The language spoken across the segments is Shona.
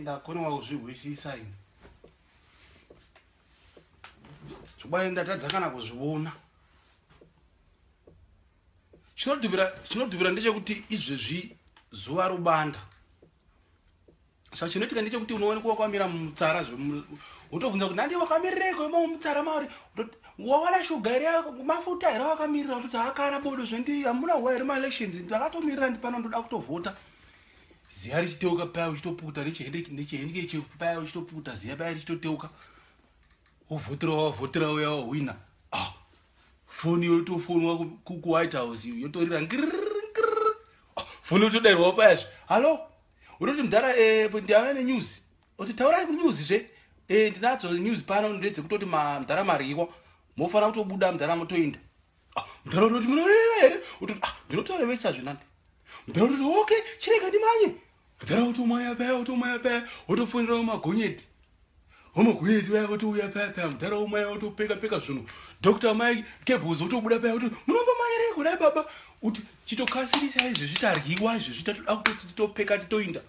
Ndakoniwa kuzvihwisisa ini. Zvokwadi ndatadza kana kuzviona. Chinodhuvira ndechekuti izvezvi zuva robanda. Saka chinoitika ndechekuti unoonekwa wakamira mumutsara wotobvunza kuti nandi wakamirireko imo mumutsara mauri wawana shuga here mafuta here wakamirira wototi hakana bodo zvendi hamuna huwa here maelections ndakatomirira ndipano ndoda kutovhota. Ziya richiteuka paya uchitopukuta nechihendike paya uchitopukuta ziya paya richitoteuka wovhotera wavhotera uya wahwina. Ah, foni yotofonwa kuWhite House yotorira ngirr. Foni yotodairwa payazve hallo unoti mudhara ndava nenews oti taurai news zve ndinadzo news pano ndedzekutoti mudhara maryiwa mofanira kutobuda mudhara motoinda. Mudhara unoti munoreva here utoti ndinotorevesa zvenandi. Mudhara unoti okay chirega ndimanye. Mudhara utomaya paya utomaya paya wotofonera magonyeti. Wamagonyeti vaya votouya paya paya mudhara womaya wotopeka peka zvinhu. Dr. Mike Kebus wotobuda paya wototi munombomanyirei kudai baba uti chitokasirisa izvezvi taryiwa izvezvi tatoda kutoti titopeka titoinda.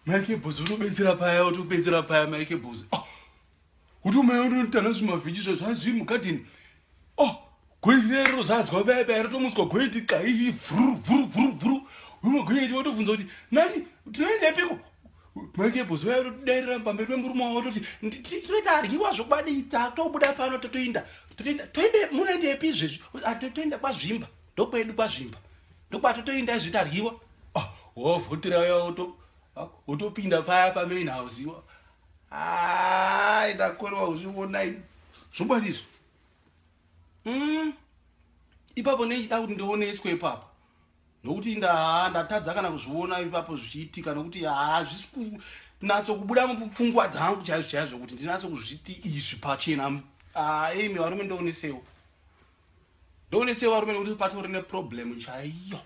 Mike Kebus wotobetsera paya wotobetsera paya Mike Kebus. Utomaya wototana zvimavhiji zvazviri mugadheni. Goiti rozadzwa paya paya rotomutswa goiti qai vhuru vhuru vhuru vhuru. Wemagonyeti wotobvunza kuti nani tinoendepiko? Mike Kebus vaya votodairira pamberi pemurume wavo vototi tinoita aryiwa zvokwadi tatobuda pano totoinda totoinda toende munoendepi izvezvi totoenda kwaZvimba ndokwedu kwaZvimba ndokwatotoinda izvi taryiwa. Wovhotera uya wotopinda paya pamain house iwa. Ai ndakorewa kuzviona zvokwadi izvi. Ipapo neichida kuti ndioneswe ipapo nokuti ndatadza kana kuzviona ipapo zvichiitika nokuti hazvisi kunatso kubuda mupfungwa dzangu chaizvo chaizvo kuti ndinatso kuzviti izvi pachena. Imi varume ndoonesewo varume nekuti patori neproblem chaiyo.